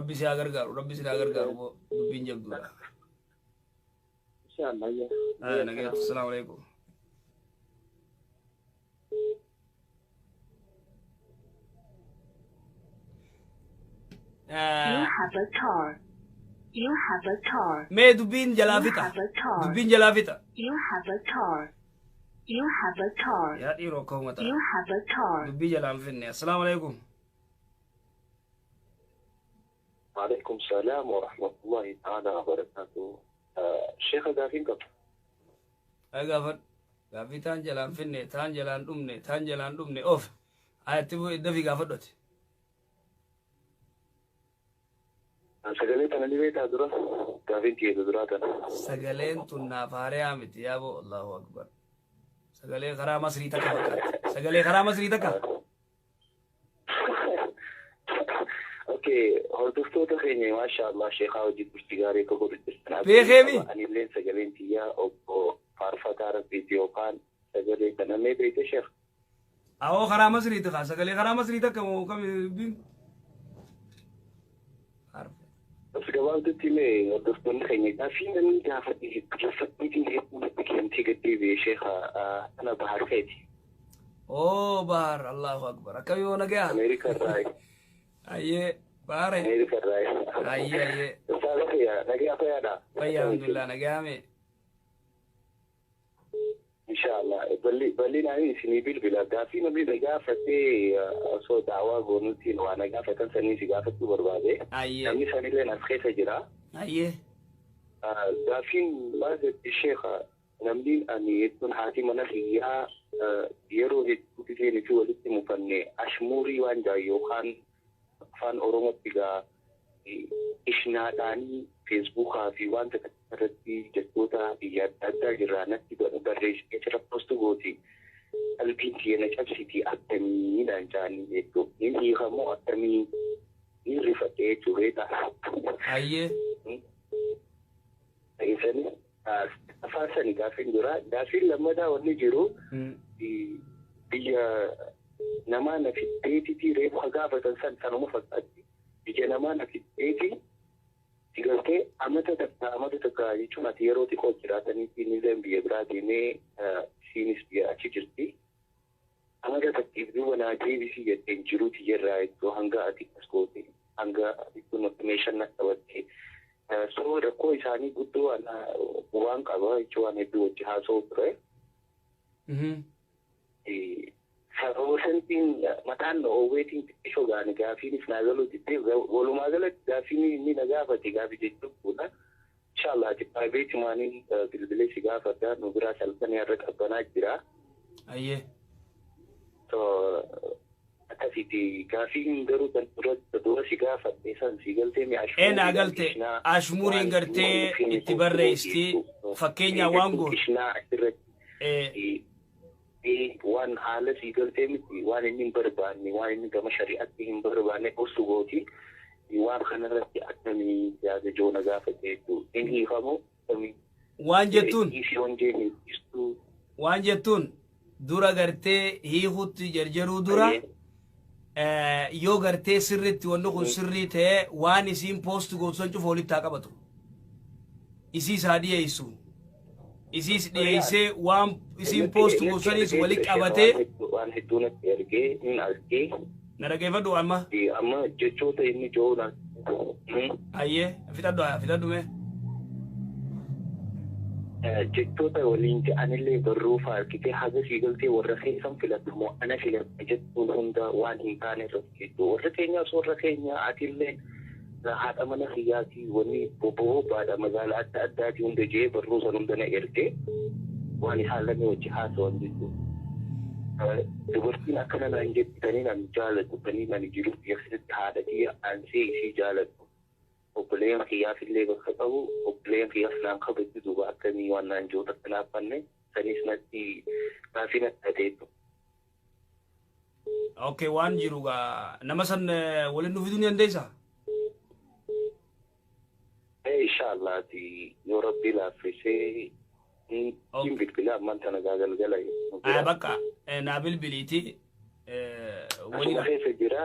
Rabbi si haa gargaaru, Rabbi si haa gargaaru boo dubbiin jabduudha. Inshallah yaa. Haa nagaatti, assalaamu alaikum. You have a car. You have a car. Mee dubbiin jalaa You fixa. have a car. Dubbiin jalaa fixa. You have a car. You have a car. Yaa dhiiroo akka uummata. You have a car. Dubbii jalaa hin finne. Assalaamu alaikum. وعليكم السلام ورحمة الله تعالى وبركاته. الشيخ gaafin qaba. Ay gaafadhu. Gaaffii taan jalaan finne, taan jalaan dhumne, taan jalaan dhumne of. Ayatti dafii gaafadhu ati. Sagalee tana ni beektaa dura? Gaafiin tiyyeetu duraa tana. Sagaleen tun naaf haariyaa miti yaaboo Allahu Akbar. Sagalee karaa Masrii takka fakkaatti. Sagalee karaa Masrii takka. Okay, hordoftoota keenya maasha Allah sheekaa hojii turtii gaarii akka godhu jirtan. Beekeemi? Anilleen sagaleen tiyyaa obbo Faarfataa Rabbiiti yookaan sagalee kana mee beekte sheekh? Awoo karaa Masriiti kaa sagalee karaa Masrii takka moo kami dubbiin? As gabaabdutti mee hordoftoonni keenya gaaffii namni gaafadhe xiyyeeffadheetiin hedduu natti kennitee gad deebi'e sheekha ana Bahar keeti. Oo Bahar Allahu Akbar akkami yoo nagaya? Ameerika irraa. Ayyee Bahare. Ameerika irraa. Ayyee ayyee. Ustaaza kiyya nagaya fayyaadha. Fayyaa alhamdulillah nagayame. Inshallah bal'inaan isinii bilbila gaaffii namni na gaafatee osoo daawaa goonuutiin waa na gaafatan sanii si gaafachuu barbaade. Ayyee. Namni sanillee as keessa jira. Ayyee. Gaaffiin maal jetti sheekha namni ani jechuun haati mana kiyyaa yeroo hedduu gisee nuti walitti mufanne ashmuurii waan jaa yookaan afaan Oromootti gaa ishnaadhaanii feesbuukaa fi wanta irratti jechoota biyya adda addaa jirraa natti barreessitee jira poostu gooti. Qalbiin tiyya na cabsiti akkamiidhaan jaanii jechuudha. Hin hiikamoo akkamii hin rifadhe jechuudha. Ayyee. Isani afaan sani gaaffiin jira. Gaaffiin lammataa wanni jiru biyya namaa na fiddeetitii reefu gaafatan san sanuma fakkaatti. Biyya namaa na fiddeetii si galtee amata takka amata takka jechuun ati yeroo xiqqoo jiraatanitti inni biyya biraa deemee isiinis biyya achi jirti. Amata takkiif duuba naa deebisii jetteen jiruuti jirraa jechuun hanga ati as goote hanga jechuun meeshaan na qabatte. So rakkoo isaanii guddoo waan qaba jechuun waan hedduu wajji haasa'u ture. Sababa santiin mataan oowweetiin xiqqishoo gaani gaafiinis naa galuu diddee walumaa galatti gaafiin inni na gaafate gaafii jechuudha. Inshallah ati private maaniin bilbilee si gaafadha nu biraa salphanii har'a qabbanaa jira. Ayyee. So akkasiiti gaafiin garuu kan dura dura si gaafadhe san si galtee mi Ee naa galte ashmuuriin gartee itti barreessitii fakkeenyaa waan gootu. Kishnaa achirratti waan haala sii galtee miti waan inni hin barbaanne waan inni gama shari'aatti hin barbaanne gorsu gooti waan kanarratti akkamii yaada joona gaafate jechuudha. Hin hiikamu akkamii. Waan jettuun. Dhiisii wanjee hin dhiistuu. Waan jettuun dura gartee hiikutti jarjaruu dura yoo gartee sirritti wanni kun sirrii ta'ee waan isiin poost gootu san cufa walitti haa qabatu. Isiis haa dhiyeessu. Isiis dhiyeessee waan isiin poost gootu sanis walitti qabatee. Waan hedduu natti ergee hin argee. Na dhaggeeffadhu amma. Amma jechoota inni joona. Ayyee fixadhu fixadhu mee. Jechoota waliin je'anillee barruu fa'aa argitee haga sii galtee warra keessan filadhu moo ana filadha jettuun hunda waan hin taane irratti jechuudha. Warra keenyaas warra keenya atillee haadha mana kiyyaatii wanni bobboobaadha magaalaa adda addaatii hunda jee barruu san hunda na ergee waan isaan lamee wajji haasawan jechuudha. Dubartiin akkana naan jetti taniin ani jaaladhu taniin ani jiru biyya keessatti haadha kiyya aansee isii jaaladhu. Obboleeyyan kiyyaaf illee bakka qabu obboleeyyan kiyyaaf naan kabajju duuba akkamii waan naan jiru takka naaf fanne sanis natti gaafii natti tateettu. Okay, waan jiru gaa nama san waliin nu fiduu ni dandeessaa? Inshallah yoo rabbii laaffisee hin bilbila ammaan tana gaa galgala. Bakka naa bilbiliiti. Asuma Waliin keessa jira,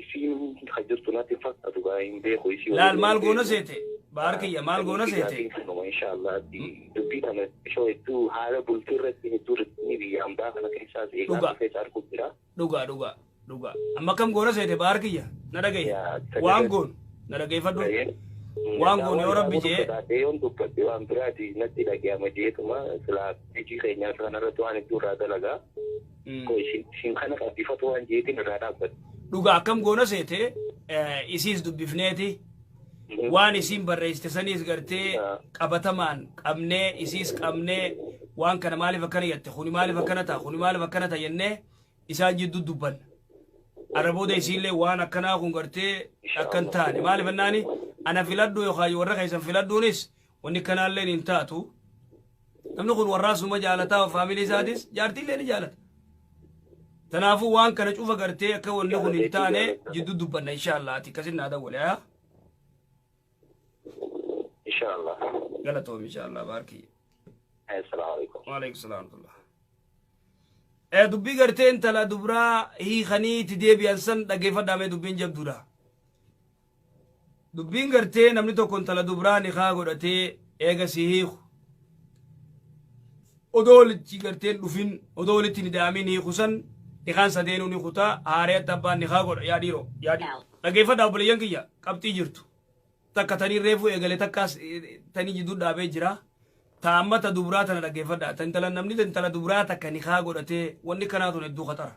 isiin kan jirtu natti hin fakkaatu, gaa hin beeku isii. Laal, maal goona seete? Baar kiyya, maal goona seete? Kanuma inshallah dubbii tana ishoo hedduu haala bultii irratti hedduu irratti biyya hambaa kana keessaas eegaa Dhugaa. keessa arguu jira. Dhugaa, dhugaa, dhugaa. Amma akkam goona seete? Baar kiyya, na dhagaye. Yaa, waan goon na dhageeffadhu. Waan goone yoo Rabbi jee- Sodaadhee yoon dubbadhe waan biraati natti dhaga'ama jeetuma silaa hojii keenyaa kanarratti waan hedduu irraa dalagaa. Ko isin kana qabbifatu waan jeetiin irraa dhaabbadhe. Dhugaa, akkam goona seete? Isiis dubbifneeti waan isiin barreessite saniis gartee qabatamaan qabnee, isiis qabnee, waan kana maaliif akkana jette, kuni maaliif akkana ta'a, kuni maaliif akkana ta'a jennee isaan jidduu dubbanna. Arra booda isiillee waan akkanaa kun gartee akka hin taane, maaliif ennaani ana filadhu yookaan warra keessan filadhuunis wanni kanaallee hin taatu. Namni kun warraa suma jaalataa, faamilii isaatis jaartiillee ni jaalata. Kanaafuu waan kana cufa gartee akka wanni kun hin taane jidduu dubbanna inshallah. Ati akkasin naa dawwale haa. Inshallah. Galatoom, inshallah, baarkii. Assalaamu alaikum. Waalaikum salaam wa rahmatullah. Dubbii gartee intala dubraa hiikanii itti deebi'an san dhaggeeffadhaa mee, dubbiin jabduudha. Dubbiin gartee namni tokko intala dubraa nikaa godhatee eega si hiiku, odoo walitti garteen dhufin, odoo walitti hin ida'amin hiiku san, nikaan sadeenuu ni kutaa, haarayatti abbaan nikaa godha. Yaa dhiiroo, yaa dhiiroo, dhaggeeffadhaa obboleeyyan kiyya, qabxii jirtu. Takka tanii reefuu eegale, takkaas tanii jidduu dhaabee jira. Ta amma ta dubraa tana dhaggeeffadhaa. Ta intala, namni intala dubraa takka nikaa godhatee, wanni kanaa tun hedduu khaxara.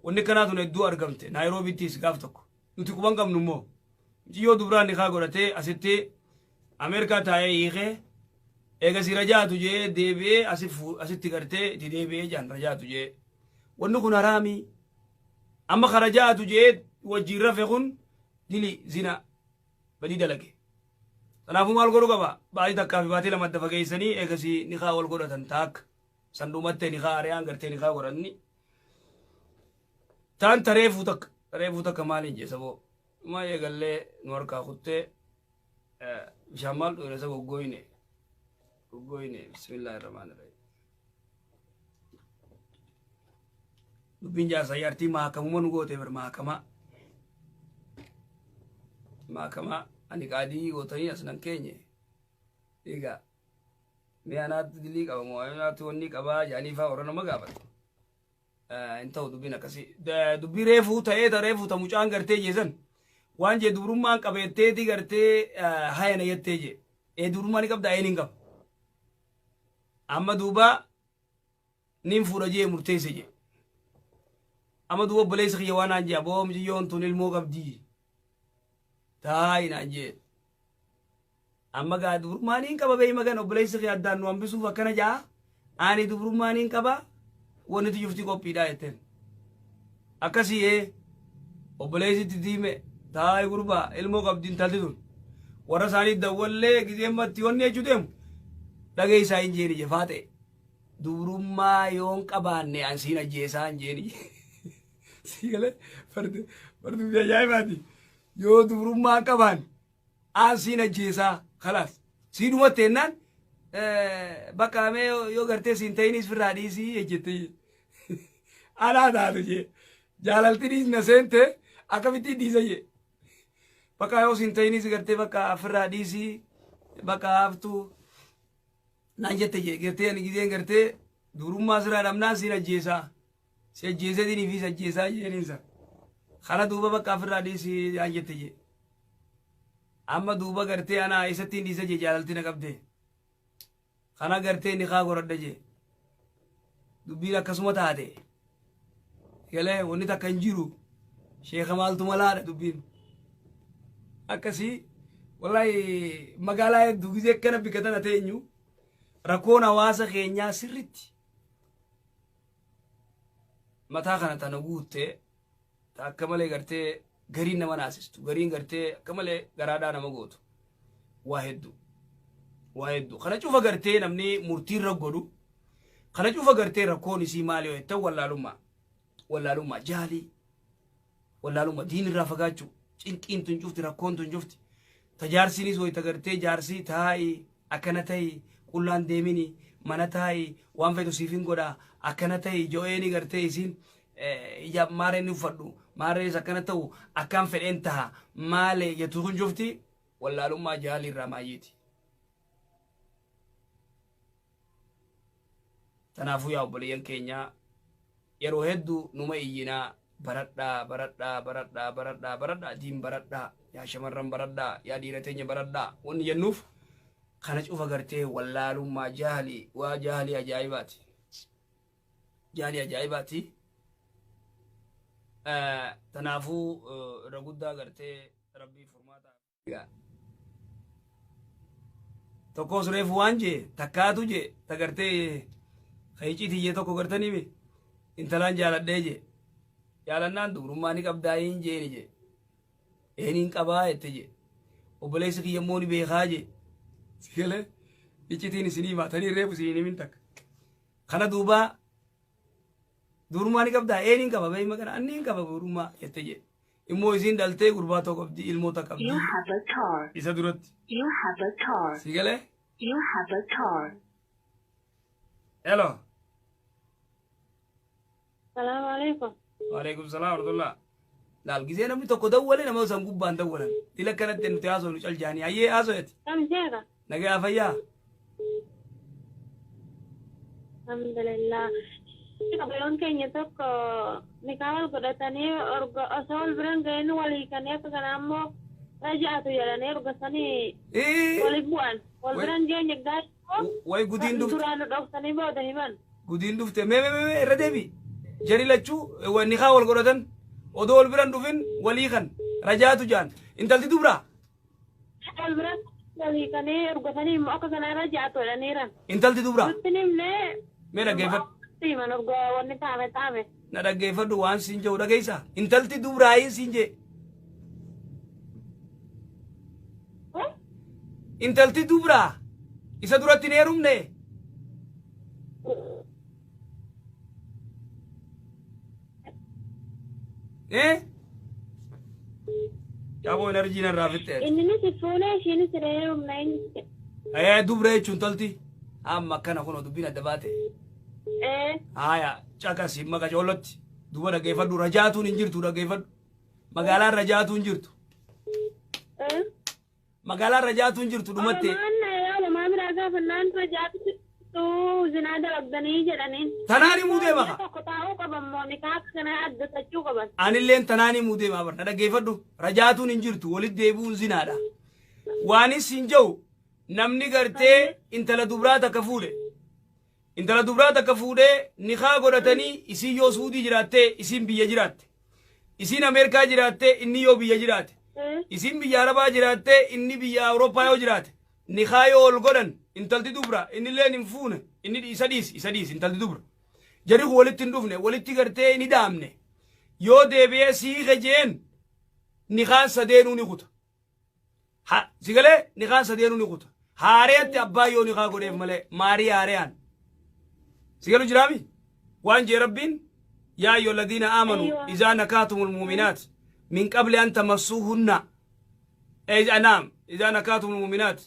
Wanni kanaa tun hedduu argamte. Naayiroobiittis gaaf tokko. Nuti quban qabnu immoo. Mucayyoo dubraa nikaa godhatee asitti Ameerikaa taa'ee hiikee, eegasii rajaatu jee deebi'ee asitti gartee itti deebi'ee jaan rajaatu jee. Wanni kun haraamii. Amma ka rajaatu jee wajjin rafe kun dili zina badii dalage. Kanaafuu maal godhuu qaba? Baatii takkaa fi baatii 2 adda fageessanii eegasii nikaa wal godhatan, taakka. San dhumattee nikaa ari'aan gartee nikaa godhanni. Taan tareefuu takka tareefuu takka maaliin jee saboo? Dhuma eegallee nu harkaa kuttee bishaan maal dhuyne isa goggooyne goggooyne. Bismillaahi rahmaani rahiim. Dubbiin jaarsa jaartii mahakamuma nu goote bar, mahakamaa. Mahakamaa ani qaadii gootanii as nan keenye. Egaa mee anaatti dilii qaba moo anaatti wanni qabaa jedhanii faa warra nama gaafatu. Hin ta'u dubbiin akkasii. Dubbii reefuu ta'ee, ta reefuu ta mucaan gartee jeesan waan jee dubrummaan qabeetteeti gartee haya na jettee jee. Ee, dubrummaa ni qabda, ee, nin qaba. Amma duuba nin fuudha jee murteesse jee. Amma duuba obboleessi kiyya waan naan jee, aboo mucayyoon tun ilmoo qabdii. Taayi naan jee. Amma gaa dubrummaa niin qaba beey magan, obboleessi kiyya addaan nu hambisuuf akkana jaa. Ani dubrummaa niin qaba, wanni tuyyufti qophiidha jetteen. Akkasii ee obboleessitti diime, taayi gurbaa, ilmoo qabdi intalti tun. Warra isaanii dawwallee gizeen matti wanni jechuu deemu dhageessaa hin jeeni jefaa ta'e. Dubrummaa yoon qabaanne an siin ajjeesaa hin jeeni. Sii galee fardi fardi biyya ajaa'ibaati. Yoo dubrummaa qabaan aan siin ajjeesaa, kalaas sii dhumatte jennaan, bakka mee yoo gartee siin ta'inis firraa dhiisii jette. Anaa taatu jee, jaalaltinis na seente, akkamitti dhiisa jee. Bakka yoo siin ta'inis gartee bakka firraa dhiisii, bakka haftuu naan jette jee. Gartee ani gizeen gartee dubrummaa sirraa dhabnaan siin ajjeesaa, si ajjeeseetiin fi si ajjeesaa jeeniinsa kana duuba bakka ofirraa dhiisii naan jette jee. Amma duuba gartee ana isattiin dhiisa jee, jaalalti na qabde kana gartee nikaa godhadha jee. Dubbiin akkasuma taate galee wanni takka hin jiru. Sheeka maaltu malaadha dubbiin akkasii. Wallahi magaalaa hedduu gizee akkana bikka tana teenyu rakkoon hawaasa keenyaa sirritti mataa kana tana guutte, ta akka malee gartee gariin nama naasistu, gariin gartee akka malee garaadhaa nama gootu, waa hedduu, waa hedduu. Kana cufa gartee namni murtii irra godhu, kana cufa gartee rakkoon isii maali yoo jettan, wallaalummaa, wallaalummaa, jaalii, wallaalummaa, diin irraa fagaachuu. Cinqiin tun cufti, rakkoon tun cufti, tajaarsiinis wayita gartee jaarsii taa'i, akkana ta'i, qullaan deemini, mana taa'i, waan feetu siif hin godha, akkana ta'i jo'eeni gartee isiin Hijaab maaree ni uffadhu, maaree akkana ta'u, akkaan fedheen taha maalee jettu kun cufti wallaalummaa jaalii irraa maayyiiti. Tanaafuu yaa obboleeyyan keenya, yeroo hedduu numa iyyinaa, baradhaa, baradhaa, baradhaa, baradhaa, baradhaa, diin baradhaa, yaa shamarran baradhaa, yaa dhiira teenya baradhaa wanni jennuuf kana cufa gartee wallaalummaa jaalii waa jaalii ajaa'ibaati. Jaalii ajaa'ibaati. Tanaafuu irra guddaa gartee rabbii furmaata. Tokkos reefu waan jee takkaatu jee tagartee kayicii tiyyee tokko gartanii intalaan jaaladhee jee, jaalannaan dubrummaa ni qabdaa hin jeeni jee, eeniin qabaa jette jee, obboleessi kiyya immoo ni beekaa jee. Sigalee iccitiin isinii himaa tanii reefu isinii himin takka kana duuba dubrummaa ni qabdaa, eeniin qaba beeyma kana anni hin qaba dubrummaa jette jee, immoo isiin dhaltee gurbaa tokko qabdi, ilmoota qabdi. You have a car. Isa duratti. You have a car. Sigalee. You have a car. Hello. Salaamu alaikum. Waalaikum salaam warahmatullah. Laal, gisee namni tokko dawwale nama san gubbaan dawwalan. Dila kanatti nuti haasofnu cal jaanii. Hayyee, haasofeti. Kam jeera? Nagaa, fayyaa. Alhamdulillah. Qabaloon keenya tokko nikaa wal godhatanii osoo wal biran gahin walii hiikanii, akka kanaa immoo raja'atu jedhanii erga sanii waliif bu'an. Wal biran geenye gaa'e. Way, gudiin dhufte. Duraan nu dhoksanii booda himan. Gudiin dhufte. Mee mee mee, irra deebi. Jari lachuu nikaa wal godhatan odoo wal biran dhufin walii kan rajaatu jaan. Intalti dubraa. Wal biran walii hiikanii erga sanii immoo akka kanaa raja'atu jedhaniiran. Intalti dubraa. Nutti himnee. Mee dhaggeeffadhu. Himan erga wanni taame taame. Na dhaggeeffadhu, waan siin jedhu dhageessa. Intalti dubraayin siin jee. Intalti dubraa isa duratti hin heerumne. Eh? Yaaboo, enerjii narraa fixxe. Inninis fuunee ishiinis heerumna inni. Eh, dubra jechuun intalti. Amma akkana kun dubbiin adda baate. Eh. Haya, caqasi maqa coollotti. Duba dhaggeeffadhu, rajaatuun hin jirtu, dhaggeeffadhu. Magaalaan rajaatuun hin jirtu. Eh. Magaalaan rajaatuun hin jirtu, dhumatte. Oromoon olamaa biraa gaafannaan rajaatu zinaa dalagdanii jedhaniin. Tanaan himuu deema ka. Tokko taa'uu qaban moo nikaa akka kanaa addatachuu qaban. Anilleen tanaan himuu deema bar. Na dhaggeeffadhu. Rajaatuun hin jirtu, walitti deebi'uun zinaadha. Waanis hin jiru, namni gartee intala dubraa takka fuudhe. Intala dubraa takka fuudhee nikaa godhatanii, isiin yoo Suudii jiraattee isiin biyya jiraatte. Isiin Ameerikaa jiraattee inni yoo biyya jiraate. Isiin biyya Arabaa jiraattee inni biyya Awurooppaa yoo jiraate. Nikaa yoo ol godhan, intalti dubra innilleen hin fuune, inni isa dhiisi, isa dhiisi, intalti dubra. Jarri kun walitti hin dhufne, walitti gartee hin hidhaamne. Yoo deebi'ee siike jeen, nikaan sadeenuu ni kuta. Ha, sigalee nikaan sadeenuu ni kuta. Haareetti abbaa yoo nikaa godheef malee maarii haareyaan. Sigalu jiraami? Waan jee rabbiin, yaa ayyuha alladhiina aamanu إذا نكحتم المؤمنات من قبل أن تمسوهن، نعم، إذا نكحتم المؤمنات،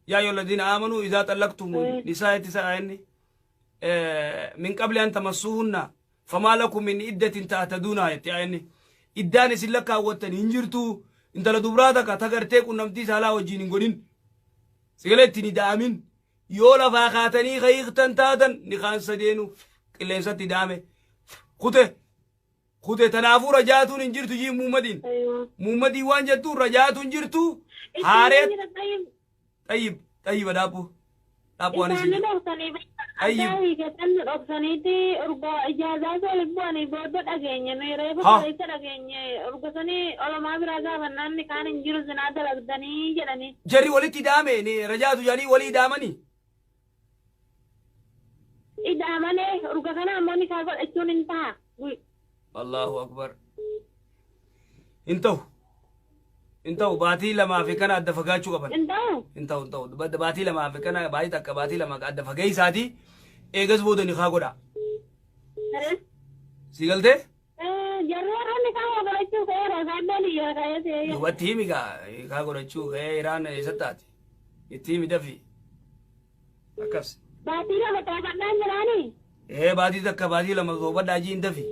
يا أيها الذين آمنوا إذا طلقتم النساء تسعة من قبل أن تمسوهن فما لكم من عدة تعتدونها يعني iddaan isin lakkaawwattan hin jirtu. Intala dubraa takka tagartee qunnamtii saalaa wajjiin hin godhin, sigalee ittiin ida'amin, yoo lafaa kaatanii kayiiqtan taatan, nikaan sadeenu qilleensatti ida'ame, kute kute. Tanaafuu rajaatuun hin jirtu jii muhammadiin. Muhammadii waan jettu, rajaatuun hin jirtu haareet. Xayyib xayyiba, dhaabbu dhaabbu waan isin Isaanii dhoksanii Ayyib. addaa hiikatan dhoksaniiti urga ijaazaa walitti bu'anii booda dhageenye nuyi reefu kaleessa dhageenye, urga sanii olamaa biraa gaafannaan nikaan hin jiru, zinaa dalagdanii jedhanii. Jarri walitti ida'ame ni rajaatu jedhanii walii ida'amanii. Ida'amalee urga kana ammoo nikaa godhachuun hin ta'a. Allahu akbar. Hin ta'u. Hin ta'u, baatii 2 fi kana adda fagaachuu qaban. Hin ta'u. Hin ta'u, hin ta'u. Baatii 2 fi kana, baatii takka, baatii 2 adda fageessaati. Eegas booda nikaa godha. Si galtee? Jarri warra nikaa godhachuu ka'eera, isaan biyya ka'ee ta'ee. Duubatti himi gaa, nikaa godhachuu ka'ee Iraan eessatti taate? Itti himi dafi. Akkas. Baatii 2 xaafadhaan jiraanii. Ee, baatii takka, baatii lama toobadhaa jiin dafi.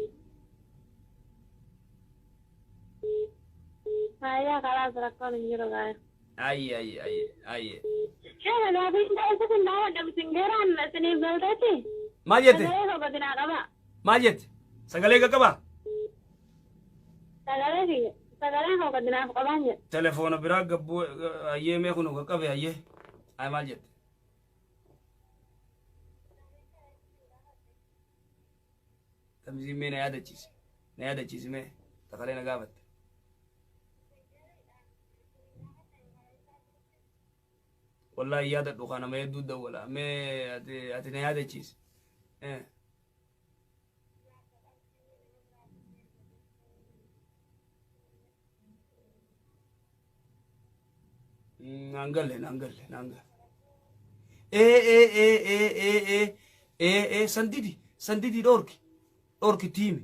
Hayaa, kalaas, rakkoon hin jiru gaaya. Ayye, ayye, ayye, ayye. Sheekh, gaafiin ta'e kun daawwadha bisingeeraan isiniif galteetti. Maal jette? Sagalee koo godinaa qaba. Maal jette? Sagalee qaqqabaa? Sagalee kiyya. Sagalee koo godinaaf qabaan jedhe. Telefoona biraa gabbuu ayyee, mee kun qaqqabe, ayyee. Ay, maal jette? Tamsiin, mee na yaadachiisi. Na yaadachiisi mee. Sagalee na gaafatte. Wallaahi yaadadhu, kana nama hedduu dawwala. Mee ati na yaadachiisi. Eh. Naan galle, naan galle, naan galle. Ee ee ee ee ee ee ee ee, sandidi, sandidi, dhoorki, dhoorki tiimi.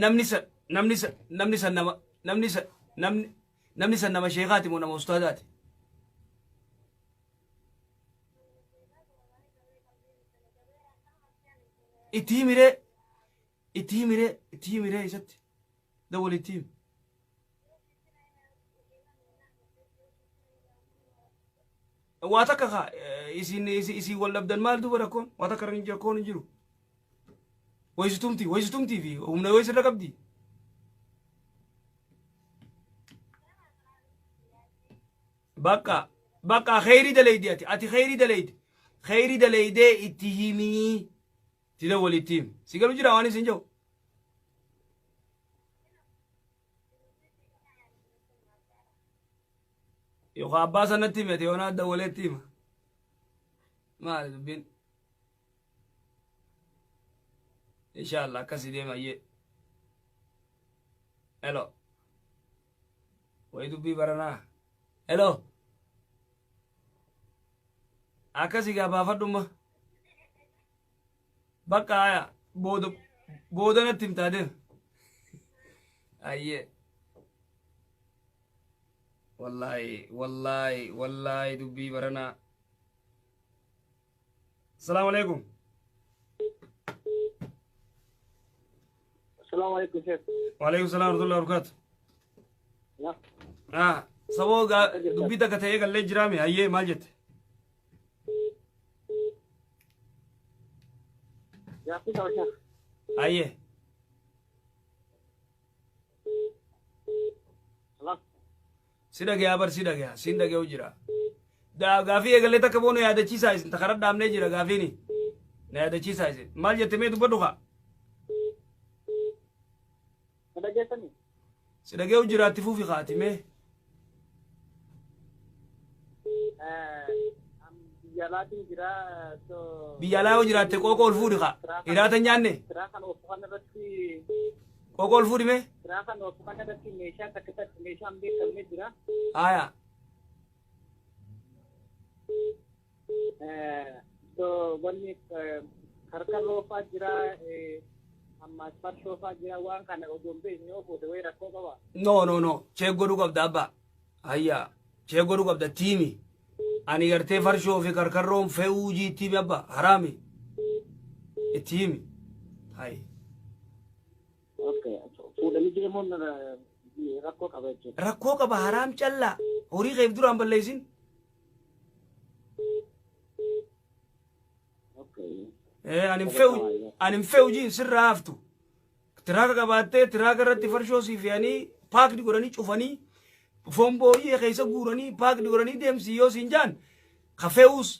Namni san nama namni san namni san nama sheekaati moo nama ustaadaati? Itti himiree, itti himiree, itti himiree, isatti dawwal, itti himi. Waa takka kaa isin isin wal dhabdan, maal duuba rakkoon? Waa takka rakkoon hin jiru. Wayisitumti, wayisitumtii fi humna wayisirra qabdi. Bakka bakka kheyrii dalaydi, ati kheyrii dalaydi, kheyrii dalaydee itti himii, itti dawwal, itti himi. Si galu jira waan isin jiru. Yookaan abbaa sanatti himete yoonaa dawwaleetti hima. Maali dubbiin? Inshallah akkasii deema, ayyee. Hello. Wayi dubbii baranaa. Hello. Akkasii gaa baafadhumma. Bakka haya, booda booda natti himtaa deema. Ayyee. Wallaahi, wallaahi, wallaahi, dubbii baranaa. Asalaamu alaikum. Assalamu alaikum, Sheikh. Waalaikum salaam warahmatullahi wabarakatuh. Ya. Ah, saboo gaa dubbii takka ta'ee gallee jiraame, hayyee, maal jette? Gaaffii qaba, Sheikh. Hayyee. Allah. Si dhagayaa bar, si dhagayaa, siin dhagayuu jira. Gaafii eegallee takka boona yaadachiisaa isin takara dhaabnee jira gaafiini. Na yaadachiisaa isin. Maal jette, mee dubbadhu kaa? Na dhageessanii? Si dhagayuu jira, itti fufi kaati mee. Biyya alaatiin jira. So Biyya alaa yoo jiraatte qooqa ol fuudhi kaa. Hiraata hin nyaanne. Siraa kan oofu kana irratti Qooqa ol fuudhi mee. Siraa kan oofu kana irratti meeshaa takka takka meeshaan beekamne jira. Haya. So wanni karkarroofaa jira, ammaas farshoofaa jira, waan kana odoo hin beekne yoo fuute wayi rakkoo qaba. No, no, no. Check godhuu qabda, abbaa. Hayya. Check godhuu qabda tiimi. Ani gartee farshoo fi karkarroon fe'uu jiitti himi, abbaa. Haraami. Itti himi. Hayi. Okay. Fuudhanii deemuun rakkoo qaba jechuudha. Rakkoo qaba, haraam callaa. Horii keef duraan balleessin. Okay. Ani hin fe'u, ani hin fe'u jiin sirraa haftu. Tiraaka qabaattee tiraaka irratti farshoo sii fe'anii, packed godhanii cufanii, foon booyyee keessa guuranii packed godhanii deemsi yoo siin jaan, ka fe'us,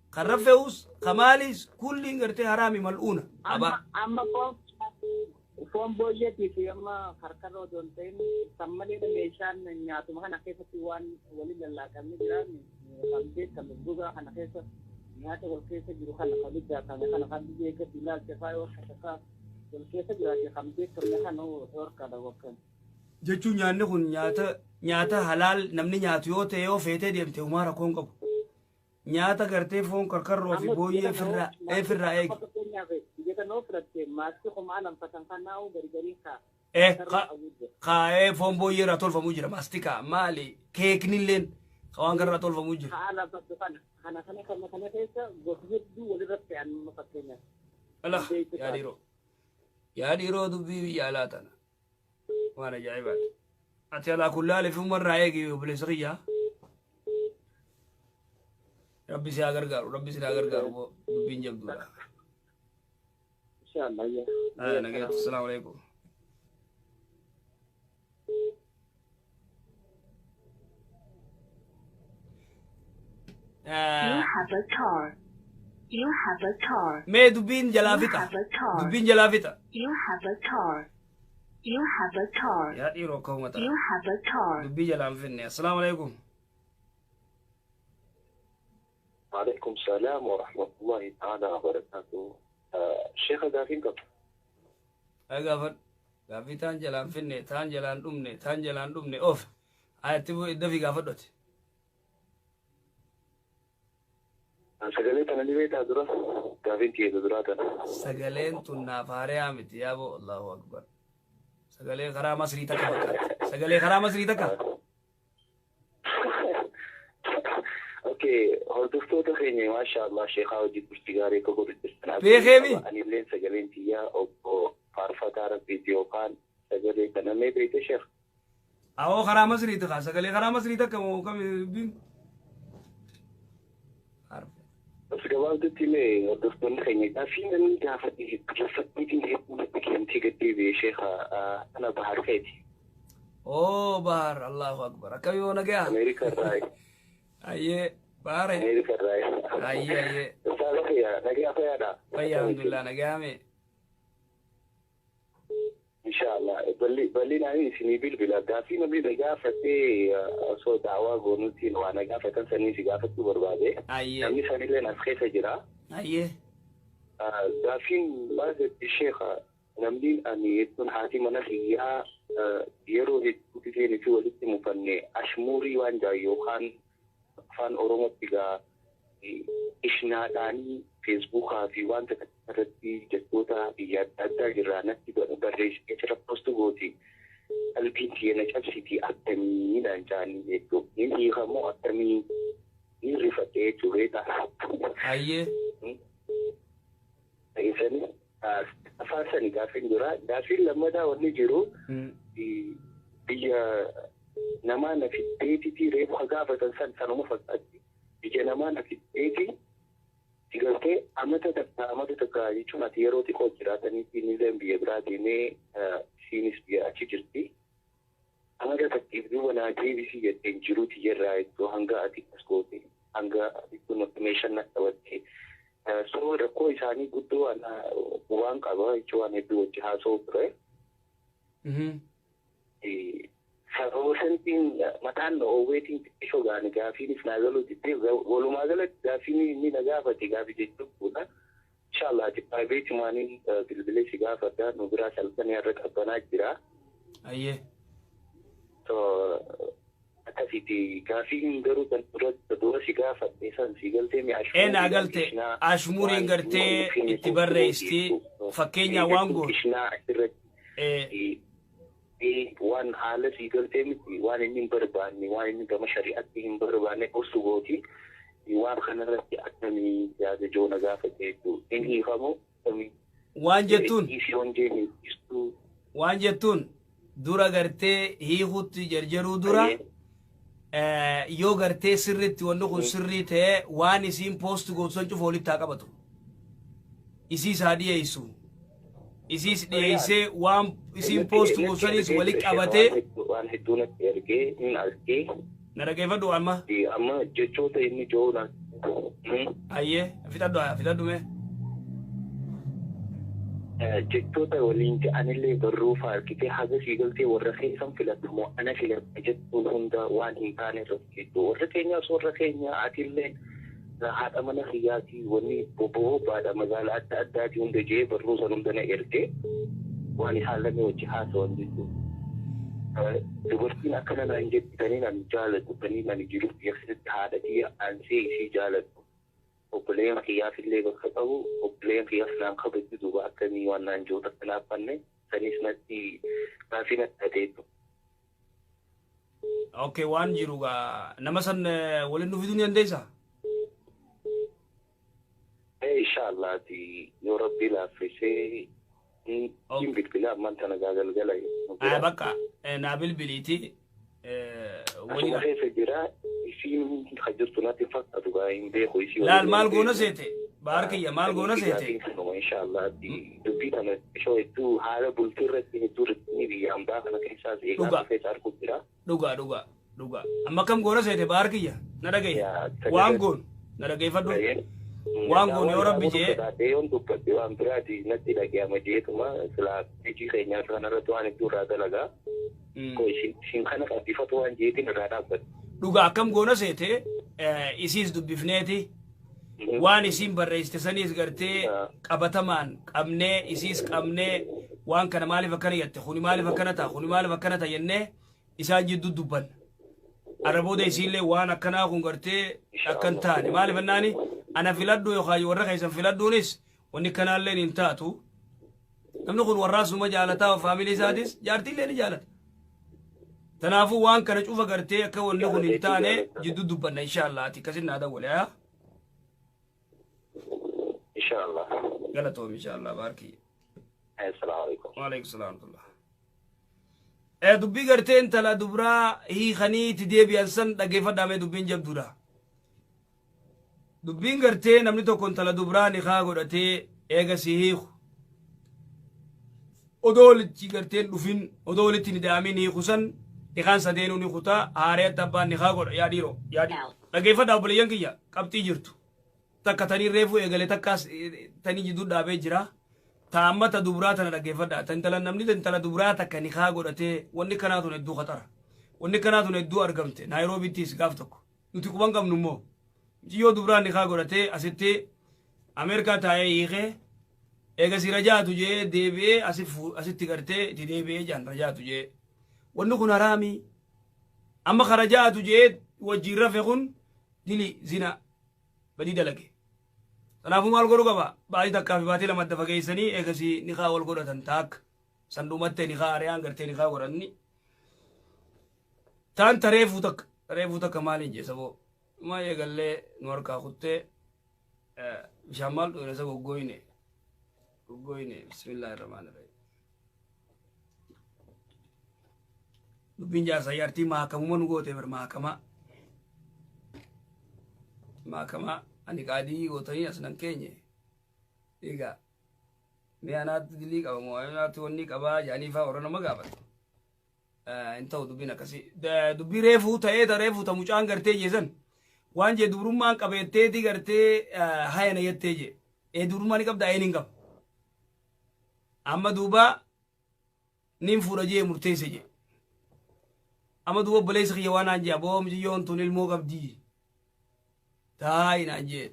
karra fe'us, ka maaliis kulliin gartee haraami, mal'uuna. Amma amma foon booyyeetii fi amma karkarroo osoo hin ta'in kan malee meeshaan nyaatuma kana keessatti waan waliin lallaaqamee jiraan kan beekame gogaa kana keessa nyaata wal keessa jiru kana kan daakame kana kan biyyee gadi ilaalte faa yoo shashakaa wal keessa jiraate kan beekamne kana dhorkaadha wakkan. Jechuun nyaanni kun nyaata halaal namni nyaatu yoo ta'e, yoo feetee deemte humaa rakkoon qabu. Nyaata gartee foon karkarroo fi booyyee firraa eegi. Fakkeenyaaf, biyya kana yoo fudhatte maaskii homaa lamfatan kanaa'u gari kaa. Kaa'ee foon booyyee irraa tolfamuu jira, maastikaa maali, keeknilleen Ka waan kanarraa tolfamuu jiru. Haala bakka kana kana kana kana kana keessa gosa hedduu walirratti fe'an fakkeenyaaf. Ala yaa dhiiroo. Yaa dhiiroo, dubbii biyya alaa tana. Waan ajaa'ibaati. Ati alaa kullaale fi umarraa eegi, obboleessa kiyyaa. Rabbi si haa gargaaru, Rabbi si haa gargaaru, dubbiin jabduudha. Inshallah. Haa, nagaatti, assalaamu alaikum. You have a car. You have a car. Mee dubbiin jalaa You fixa. have a car. Dubbiin jalaa fixa. You have a car. You have a car. Yaa dhiiroo, akka uummata. You have a car. Dubbii jalaa hin finne. Assalaamu alaikum. وعليكم السلام ورحمة الله تعالى وبركاته. الشيخ gaafii qaba. Ay, gaafadhu. Gaaffii taan jalaan finne, taan jalaan dhumne, taan jalaan dhumne of. Ayatti dafii gaafadhu ati. Sagalee tana ni beektaa dura? Gaafiin tiyyeetu duraa tana. Sagaleen tun naaf haariyaa miti yaaboo, Allahu akbar. Sagalee karaa Masrii takka fakkaatti. Sagalee karaa Masrii takka. Okay, hordoftoota keenya, maasha Allah, sheekaa hojii turtii gaarii akka godhu jirtan. Beekeemi? Anilleen sagaleen tiyyaa obbo Faarfataa Rabbiiti yookaan sagalee kana mee beekte, sheekh? Awoo, karaa Masriiti kaa, sagalee karaa Masrii takka moo kami dubbiin? As gabaabdutti mee hordoftoonni keenya gaaffii namni gaafate laffatti hedduu natti kennitee gad deebi'e, sheekha, ana Bahar Feeti. Oo Bahar, Allahu akbar. Akkami yoo nagaya? Ameerika irraa. Ayyee Bahar. Ameerika irraa. Ayyee ayyee. Saala fayyaa, nagaa fayyaadha. Fayyaa, alhamdulillah, nagaame. Inshallah bal'inaan isinii bilbila, gaaffii namni na gaafatee osoo daawaa goonuutiin waa na gaafatan sanii si gaafachuu barbaade. Ayyee. Namni sanillee as keessa jira. Ayyee. Gaaffiin maal jetti, sheekha, namni ani jechuun haati mana kiyyaa yeroo hedduu isheen fi walitti mufanne ashmuurii waan jaa yookaan afaan Oromootti gaa ishnaadhaanii Feesbuukaa fi wanta irratti jechoota biyya adda addaa jirraa natti barreessitee jira, post gooti. Qalbiin tiyya na cabsiti, akkamiidhaan jaanii jechuudha. Inni hiikamoo akkamii ni rifadhe jechuudha. Ayyee. Isani afaan sani gaaffiin jira. Gaaffiin lammataa wanni jiru biyya namaa na fiddeetitii reefu gaafatan san sanuma fakkaatti. Biyya namaa na fiddeeti galtee amata takka, amata takka jechuun ati yeroo xiqqoo jiraatanii inni biyya biraa deemee isiinis biyya achi jirti. Amata takkiif duuba naa deebisii jetteen jiruuti jirraa iddoo hanga ati as goote, hanga ati kun meeshaan na qabatte. So rakkoo isaanii guddoo waan qaba jechuun waan hedduu wajji haasa'u ture. Sababa santiin mataan oowweetiin xiqqishoo gaani gaafiinis naa galuu diddee, walumaa galatti gaafiin inni na gaafate gaafii jechuudha. Inshallah ati private maaniin bilbilee si gaafadha, nu biraa salphanii har'a qabbanaa jira. Ayyee. So akkasiiti gaafiin, garuu kan dura dura si gaafadhe san si galtee mi? Ee, naa galte. Ashmuuriin gartee itti barreessitii fakkeenyaa waan gootu. Ishnaa asirratti waan haala sii galtee miti, waan inni hin barbaanne, waan inni gama shari'aatti hin barbaanne gorsu gooti, waan kanarratti akkamii yaada joona gaafate jechuudha. Inni hiikamu akkamii? Waan jettuun Dhiisii hongee hin dhiistuu. Waan jettuun dura gartee hiikutti jarjaruu dura yoo gartee sirritti wanni kun sirrii ta'ee waan isiin post gootu san cufa walitti haa qabatu. Isiis haa dhiyeessu. Isiis dhiyeessee waan isiin post gootu sanis walitti qabatee. Waan hedduu natti ergee hin argee. Na dhaggeeffadhu amma. Amma jechoota inni joona. Ayyee, fixadhu, fixadhu mee. Jechoota waliin je'anillee barruu fa'aa argitee haga sii galtee warra keessan filadhu moo ana filadha jettuun hunda waan hin taane irratti jechuudha. Warra keenyaas warra keenya, atillee haadha mana kiyyaatii, wanni bobboobaadha magaalaa adda addaatii hunda jee barruu san hunda na ergee waan isaan lamee wajji haasawan jechuudha. Dubartiin akkana naan jetti, taniin ani jaaladhu, taniin ani jiruuf biyya keessatti haadha tiyya aansee isii jaaladhu. Obboleen kiyyaaf illee bakka qabu, obboleen kiyyaaf naan kabaju, duuba akkamii waan naan jiru takka naaf fanne sanis natti gaafii natti tateetu. Okay, waan jiru gaa nama san waliin nu fiduu ni dandeessaa? Inshallah ati yoo Rabbi laaffisee hin bilbila ammaan tana gaa galgala. Bakka naa bilbiliiti. Asuma keessa jira, isiin kan jirtu natti hin fakkaatu, gaa hin beeku isii. Laal, maal goona seete? Baar kiyya, maal goona seete? Inshallah dubbii tana ishoo hedduu haala bultii irratti hedduu ni biyya hambaa kana keessaas eegaa keessa arguu jira. Dhugaa, dhugaa, dhugaa. Amma kam goona seete, baar kiyya? Na dhagaye. Waan goon na dhageeffadhu. Waan goone yoo Rabbi jee. Sodaadhee yoon dubbadhe waan biraati natti dhagayama jeetuma, silaa hojii keenyaa kanarratti waan hedduu irraa dalagaa. Isin kana qabbifatu waan jeetiin irraa dhaabbate. Dhugaa, akkam goona seete? Isiis dubbifneeti. Waan isiin barreessite saniis gartee qabatamaan qabnee, isiis qabnee, waan kana maaliif akkana jette, kuni maaliif akkana ta'a, kuni maaliif akkana ta'a jennee isaan jidduu dubbanna. Arra booda isiillee waan akkanaa kun gartee akkan taane maaliif ennaani ana filadhu yookaan warra keessan filadhuunis wanni kanaallee hin taatu. Namni kun warraas numa jaalataa, faamilii isaatis jaartiillee ni jaalata. Kanaafuu waan kana cufa gartee akka wanni kun hin taane jidduu dubbanna, inshallah. Ati akkasin naa dawwale haa. Inshallah. Galatoom, inshallah, baarkii. Assalaamu alaikum. Waalaikum salaam wa rahmatullah. Dubbii gartee intala dubraa hiikanii itti deebi'an san dhaggeeffadhaa mee, dubbiin jabduudha. Dubbiin gartee namni tokko intala dubraa nikaa godhatee eega si hiiku. Odoo walitti garteen dhufin, odoo walitti hin ida'amin hiiku san, nikaan sadeenuu ni kutaa, haarayatti abbaan nikaa godha. Yaa dhiiroo, yaa dhiiroo. Dhaggeeffadhaa obboleeyyan kiyya, qabxii jirtu. Takka tanii reefuu eegale, takkaas tanii jidduu dhaabee jira. Ta amma ta dubraa tana dhaggeeffadhaa. Ta intala, namni intala dubraa takka nikaa godhatee, wanni kanaa tun hedduu khaxara. Wanni kanaa tun hedduu argamte. Naayiroobiittis gaaf tokko. Nuti quban qabnu immoo. Mucayyoo dubraa nikaa godhatee asitti Ameerikaa taa'ee hiikee, eegasii rajaatu jee deebi'ee asitti gartee itti deebi'ee jaan rajaatu jee. Wanni kun haraamii. Amma ka rajaatu jee wajjin rafe kun dili zina badii dalage. Kanaafuu maal godhu qaba? Baatii takkaa fi baatii 2 adda fageessanii eegasii nikaa wal godhatan, taakka. San dhumattee nikaa ari'aan gartee nikaa godhanni. Taan tareefuu takka. Tareefuu takka maaliin jee saboo? Maa eegallee nu harkaa kuttee bishaan maal dhugne isa goggooyne. Goggooyne, bismillaahi rahmaani rahiim. Dubbiin jaarsa jaartii maakamuma nu goote bar, maakama. Maakama ani qaadii gootanii as nan keenye. Egaa mee anaatti dilii qaba moo anaatti wanni qabaa jedhanii faa warra nama gaafatu. Hin ta'u dubbiin akkasii. Dubbii reefuu ta'ee, ta reefuu ta mucaan gartee jeesan waan jee dubrummaan qabeetteeti gartee hayana jettee jee. Ee, dubrummaa ni qabda, ee, nin qaba. Amma duuba nin fuudha jee murteesse jee. Amma duuba obboleessi kiyya waan naan jee, aboo mucayyoon tun ilmoo qabdii. Taayi naan jee.